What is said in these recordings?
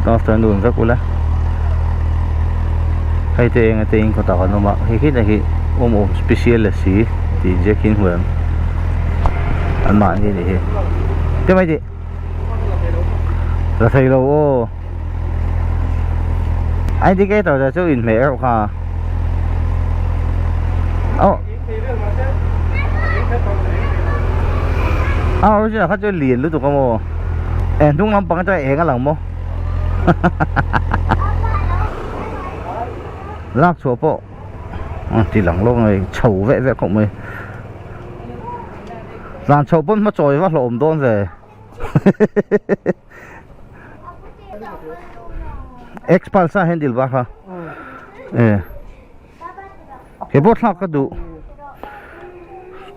Good afternoon vek ula hei te eng ate in kawtah kan awm a hei khi hi awm awm special la si tih inziak hi in hmu em an mahni a nih hi te mai tih la thei lo aw a indicator te chu inhmeh reuh kha aw a original kha chu lian lutuk a maw eh hnung lampang atanga eng a lang maw lak chhuah pawh a ti lang lawk mai chho vek vek khawp mai tlan chhoh pawn hma chawi va hlawm dawn ve X pulse a handle bar kha eh he pawh thlak ka duh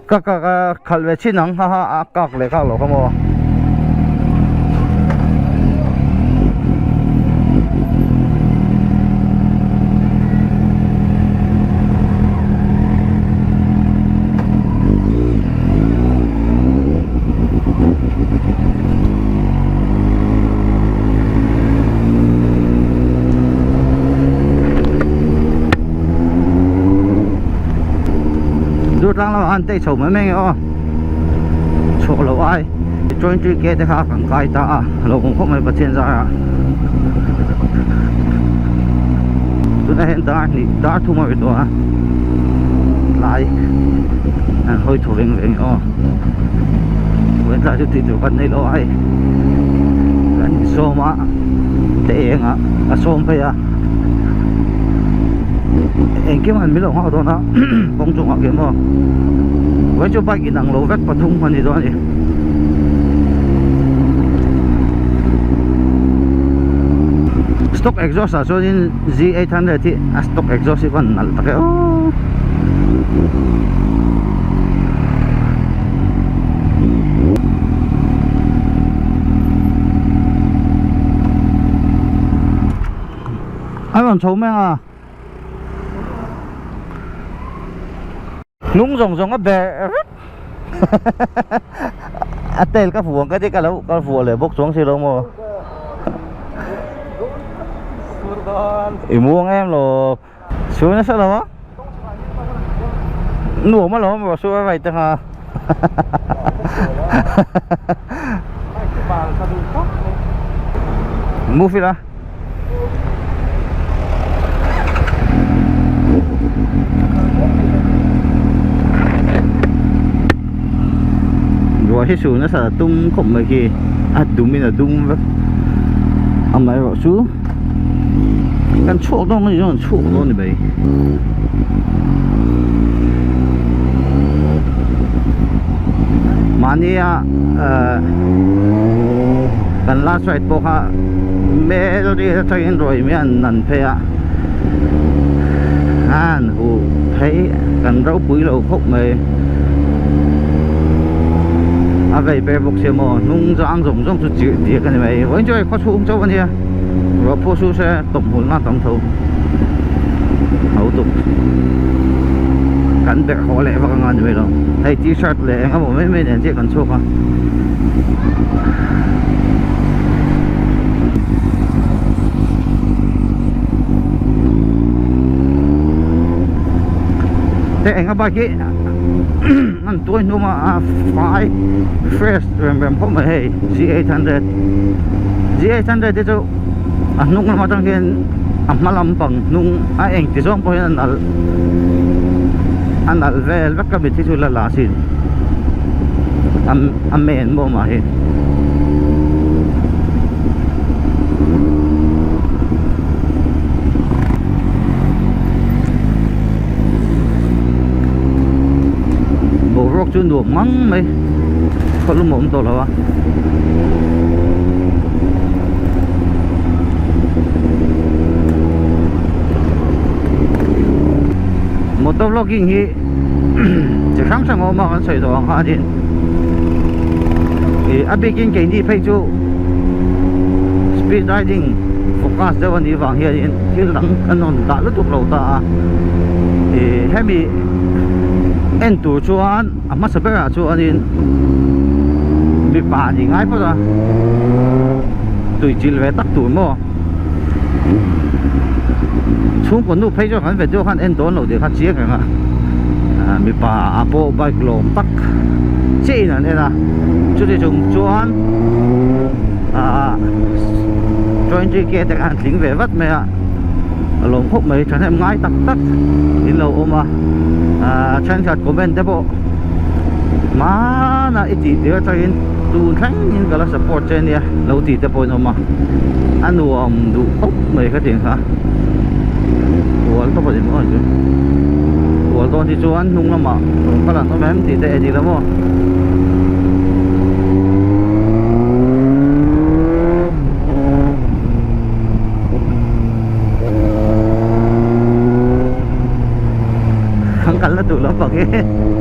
ka ka ka khalh ve chin ang ha ha a kak leh kak loh kha maw. Dur tlang lamah khan tei chho mai mai nge aw chhuak loh ai twenty k te kha kan kai ta a lo awm khawp mai Pathian zarah tunah hian dar hnih dar thum a ri tawh a tlai an hawi thaw veng veng aw vawiin tlai chu tih tur kan nei lo a hei kan insawm a te eng ah a sawm phei a engkim an min lo nghak dawn a kawng chungah khian maw vawiin chu bike inang lo vek pathum a ni dawn a ni. Stock exhaust ah chuanin Z800 hi a stock exhaust hi van nalh tak e aw. A rawn chho mai ang a. Hnung zawng zawng a ber vek a tel ka vuang ka ti ka lo ka vuah leh bawk chuang si lo maw i muang em lo su nasa lo a nuam alawm rawh su a right te kha move ila. Ruah hi su nasa tum khawp mai khi a dum in a dum vek amaherawh chu kan chhuak dawn a ni chuan chhuak dawn a ni mai. Mahnia ehh kan last ride pawh kha melody atangin ruai mai an nan phei a an huh phei kan ropui lo khawp mai a vei ber bawk sia maw hnung zang zawng zawng chu chirh diak a ni mai vawiin chu hei khaw chhung chauh a nia ruah pawh su se tawp hmul na tam tho ho tuk kan berh haw leh vak anga ni mai lo hei t-shirt leh eng emaw mai mai nen chiah kan chhuak a. Te eng a bike hi an tuai hnung a a fai fresh rem rem khawp mai hei G800 G800 te chu a hnung lam atang hian a hma lampang hnung a eng ti zawng pawh hian a nalh a nalh vel vek a mit hi chu la la sin a men maw mah hi. Boruak chu nuam ngang mai khaw lum a awm tawh lo a. Motor vlogging hi chi hrang hrang a awm a kan sawi tawh ang kha a din ih a bikin keini phei chu speed riding focus deuh a nih vang hianin thil dang kan rawn dah lutuk lo ta a ih hemi en tur chuan a hmasa berah chuanin mipa a ni ngai phawt a tui chilh ve tak tur maw. Chhungkaw nu phei chuan kan video khan en dawn lo tih kha chiang reng a, mipa ah pawh bike lawm tak chiah in an en a, chuti chung chuan ahh 20k te khan tling ve vat mai a, a lawm khawp mai thahnem ngai tak tak in lo awm a, ahh thenkhat comment te pawh hmanah i tih tir atangin tun thleng in ka la support che ania lo tih te pawh in awm a, a nuam duh khawp mai ka tih kha ual tawp a ni maw chu ual dawn hi chuan hnung lamah rawn kal an awm em tih te en ila maw. Kan kalna tur lampang hi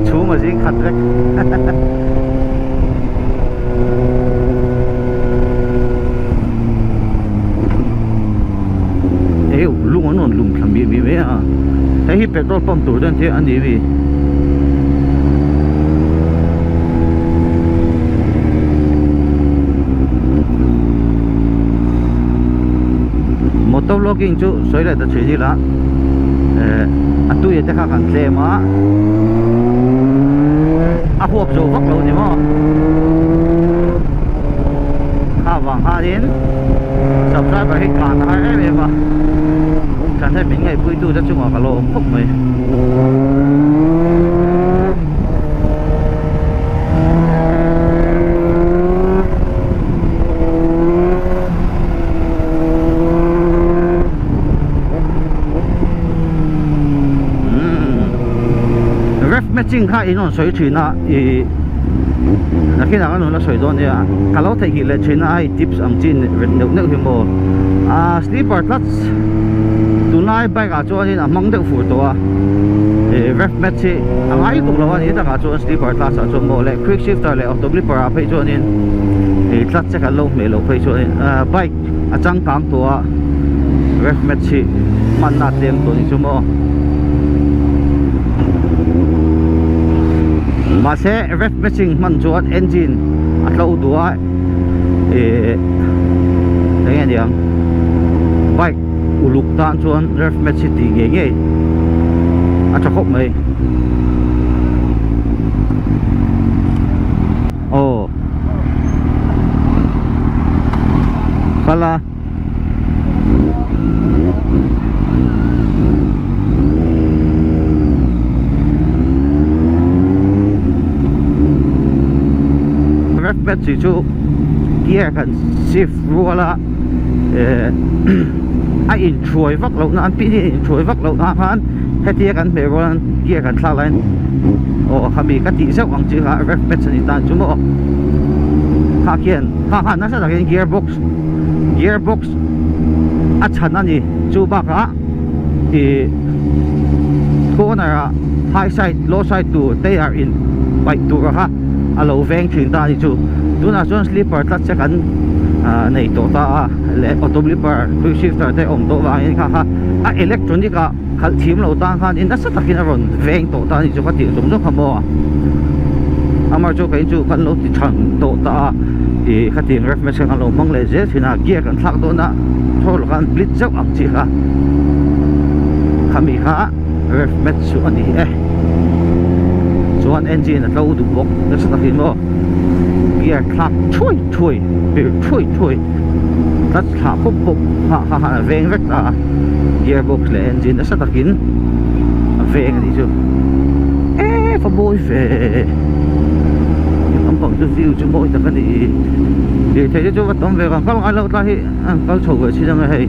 chhum a zing khat vek. Eo lung an rawn lum thla miah miah mai a hei hi petrol pump tur dawn te a ni ami motor vlogging chu sawi leh ta thin ila eh a tui te kha kan tlem a a huap zo vak lo ni maw kha vang khanin subscriber hi kan har em em a kan hei min ngaihpui tu te chungah ka lo awm khawp mai. Ref matching kha in rawn sawi thin a ih nakinah ka nun a sawi dawn nia ka lo theihnghilh leh thin a hei tips ang chi neuh neuh hi maw ah sleeper clutch tunlai bike ah chuanin a hmang deuh fur tawh a ih ref match hi a ngai lutuk lo a ni takah chuan sleeper clutch ah chuan maw leh quick shifter leh auto blipper ah phei chuanin ih clutch te kan lo hmeh loh phei chuanin ah bike a changkang tawh a ref match hi hmanna a tlem tawh ni chu maw mahse ref matching hman chuan engine a tlo duh a ih eng nge niang bike uluk tan chuan ref match hi tih ngei ngei a tha khawp mai aw. Kal a Ref battery chu gear kan shift rual a eh a inthuai vak loh nan pin hi a inthuai vak loh nan khan hetia kan hmeh rual gear kan thlak laiin aw khami ka tih zeuh ang chi kha ref match a ni tan chu maw kha khian kha khan nasa takin gear box gear box a chhan a ni chu bakah ih corner ah high side low side tur tyre in paih tur kha a lo veng thin ta a ni chu tunah chuan slipper tlat che kan ah nei tawh ta a leh auto blipper quick shifter te awm tawh vangin kha kha a electronic ah. Khalh thim lo tan khan in nasa takin a rawn veng tawh ta a ni chu ka tih zawng zawng kha maw amah chu kei chu kan lo ti than tawh ta a ih khatiang ref match kha kan lo hmang leh zel thin a gear kan thlak dawn a thaw lawk a an blit zeuh ang chi kha khami kha ref match chu a ni e chuan engine a tlo duh bawk nasa takin maw gear thlak thuai thuai pir thuai thuai. Clutch thlah pawp pawp nghah kha khan a veng vek ta a gear box leh engine nasa takin a veng a nih chu eee va mawi ve lampang chu view chu mawi tak a ni lirthei te chu va tam ve ang kal ngai lo tlai hi an kal chho ve thin ang e hei.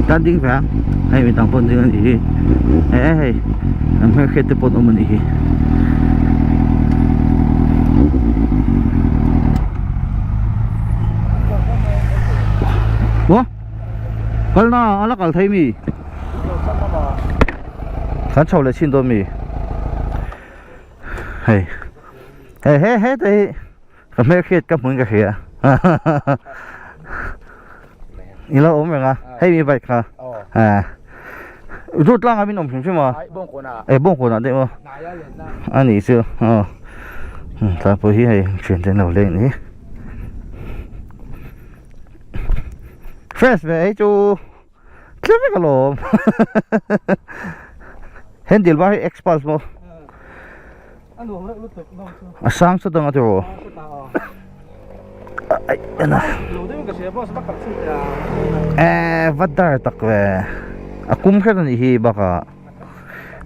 Tan ding ve ang hei mi dang pawh an ding a nih hi eh hei an hmelhriat te pawh an awm a nih hi. Maw kalna a la kal thei mi kan chho leh chhin dawn mi hei he he he te hi. Ka hmelhriat ka hmuin ka hria I lo awm reng a hei mi bike kha Road tlangah min awm hrim hrim a Eh bawngkawnah daih maw A nih chu aw. Tlai pawh hi hei thiante an lo leng ni. Fresh ve ei chu tle vek alawm. Handle bar hi Xpulse maw? A sang chu dang a tiraw? Eh va dar tak ve. A kum hret a nih hi bakah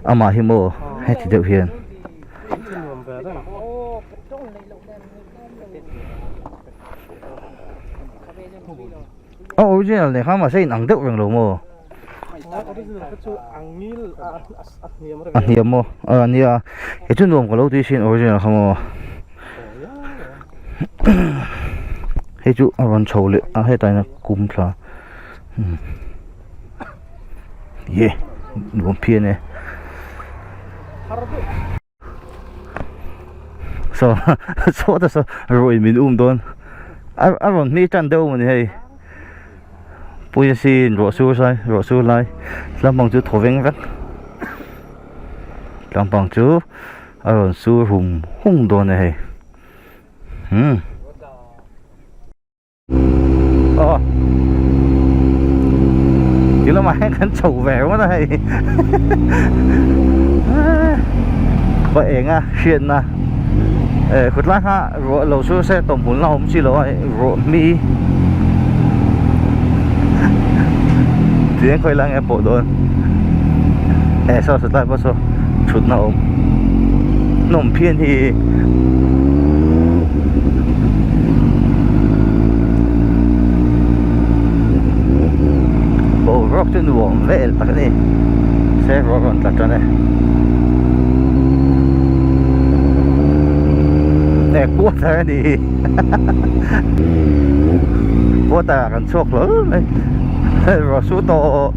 amah hi maw heti deuh hian. A original nen khan mahse inang deuh reng lo maw? A hniam maw? A nia kei chu nuam ka lo tih sin original kha maw. Hei chu a rawn chho leh a hetah hian a kum thla ye nuam phian e. Saw saw ta saw ruih min um dawn a a rawn hmi tan deuh a ni hei puia sin ruah sur sai ruah sur lai tlampang chu thaw veng vek tlampang chu a rawn sur hum hum dawn a ni hei umm. Aw Ti lamah hian kan chho ve ringawt a hei Khaw eng a hriatna eh khutlai kha ruah lo chu se tawmhmun la awm chi lo a ruah hmi Tiang khawi lai nge pawh dawn eh saw satlai pawh saw thutna awm hnawm phian hi. Boruak chu nuam vel tak a ni se ruak rawn tla tan e eh quarter a ni quarter ah kan chhuak hlawl mai ruah su tawh.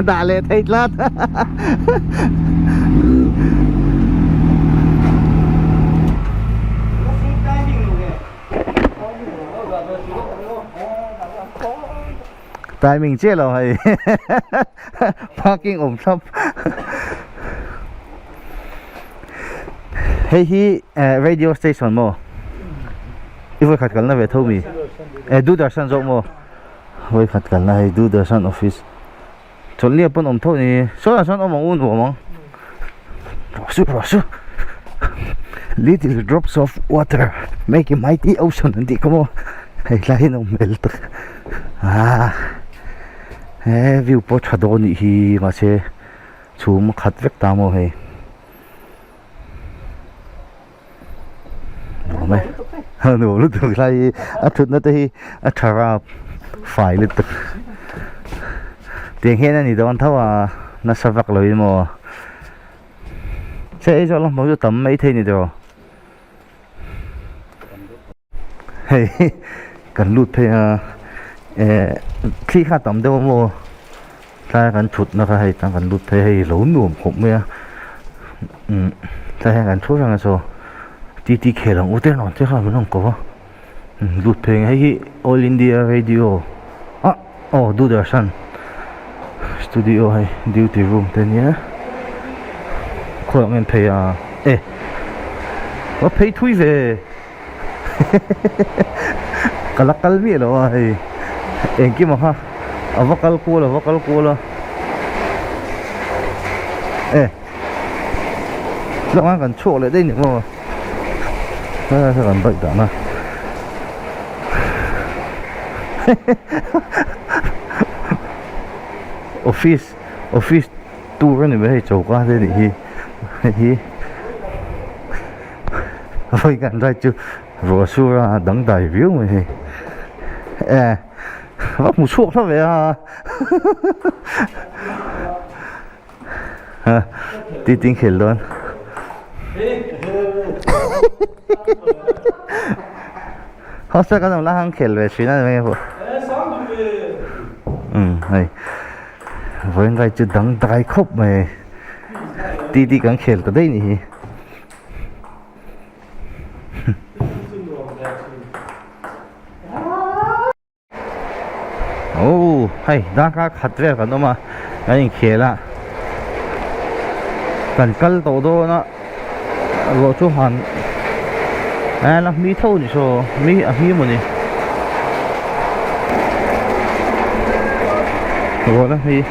Dah leh thei tlat. Timing chiah lo hei parking awm thlap hei hi radio station maw i vawi khat kalna ve tho mi eh Doordarshan zawk maw vawi khat kalna hei Doordarshan office chawlhni ah pawn awm tho ni saw ah sawn awm ang u nuam ang rawh su rawh su little drops of water make a mighty ocean an tih kha maw hei tlai hi nawm hmel tak ah he view pawh tha dawn nih hi mahse chhum a khat vek ta maw hei nuam e nuam lutuk lai hi a thutna te hi a tha rap fai lutuk tiang hian a ni dawn tho a nasa vak lo in maw che ei zawh lam pang chu tam mai thei ni tiraw hei kan lut phei a eh thli kha tam deuh a maw tlai a kan thutna kha hei tan kan lut phei a hei lo nuam khawp mai a umm tlai hian kan thu reng a chaw ti ti khel ang u te rawn te kha min rawn ko a lut phei ang hei hi all india radio ah aw doordarshan studio hei duty room te ania khawiah nge an phei a e a phei thui ve. Ka la kal miah lo a hei engkim ang kha a va kal kual a va kal kual a e tlangah kan chhuak leh daih ni maw helai kha kan bike dahna office office tur a ni mai hei choka te nih hi hei hi. Vawi kan ride chu ruah sur a dangdai viau mai hei eh va hmu chhuak hla ve a ha ti ting khel dawn hostel kan awm la hang khel ve thin a ni mai pawh um hei vawiin ride chu dangdai khawp mai ti ti kan khel ta daih ni hi. Oh hei darkar khat vel kan awm a kan inkhel a kan kal tawh dawn a ruah chu han eh la hmi tho ni saw mi a hmi maw ni ruah la hmi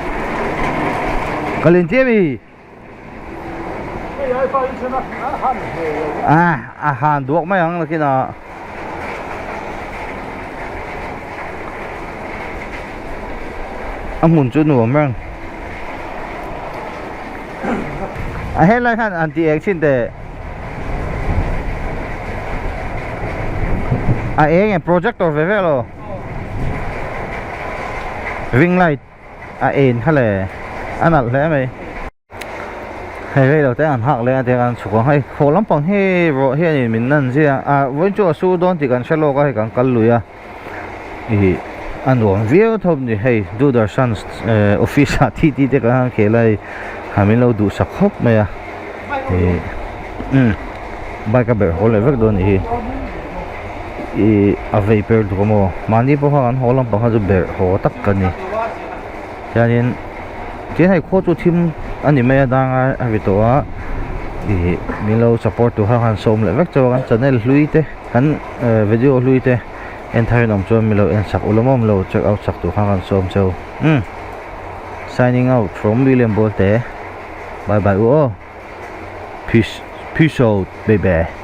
ka len chiah mi. A a han duak mai ang nakin ah a hmun chu nuam reng a helai khan an ti eng chin teh a eng e projector ve vel aw ring light. a en kha le a nalh hle mai hei rei lo te an hak leh a tiang an chhuk ang hei haw lampang hi rawh hianin min nan zia a vawiin chu a su dawn tih kan hre lawk a hei kan kal lui a ih a nuam viau thawp ni hei Doordarshan office ah thi ti te kan han khel a hei ha min lo duhsak khawp mai a ih umm bike a berh haw leh vek dawn a nih hi ih a vei per duh a maw mahni pawh kha kan haw lampang kha chu berh haw tak ka ni chuanin tin hei khua chu thim a ni mai a dang a a ri tawh a ih min lo support tur kha han sawm leh vek chauh a kan channel hlui te kan video hlui te en thar in awm chuan min lo en sak ulawm awm lo check out sak tur kha kan sawm chauh umm signing out from William Bolte bye bye u aw peace peace out baby.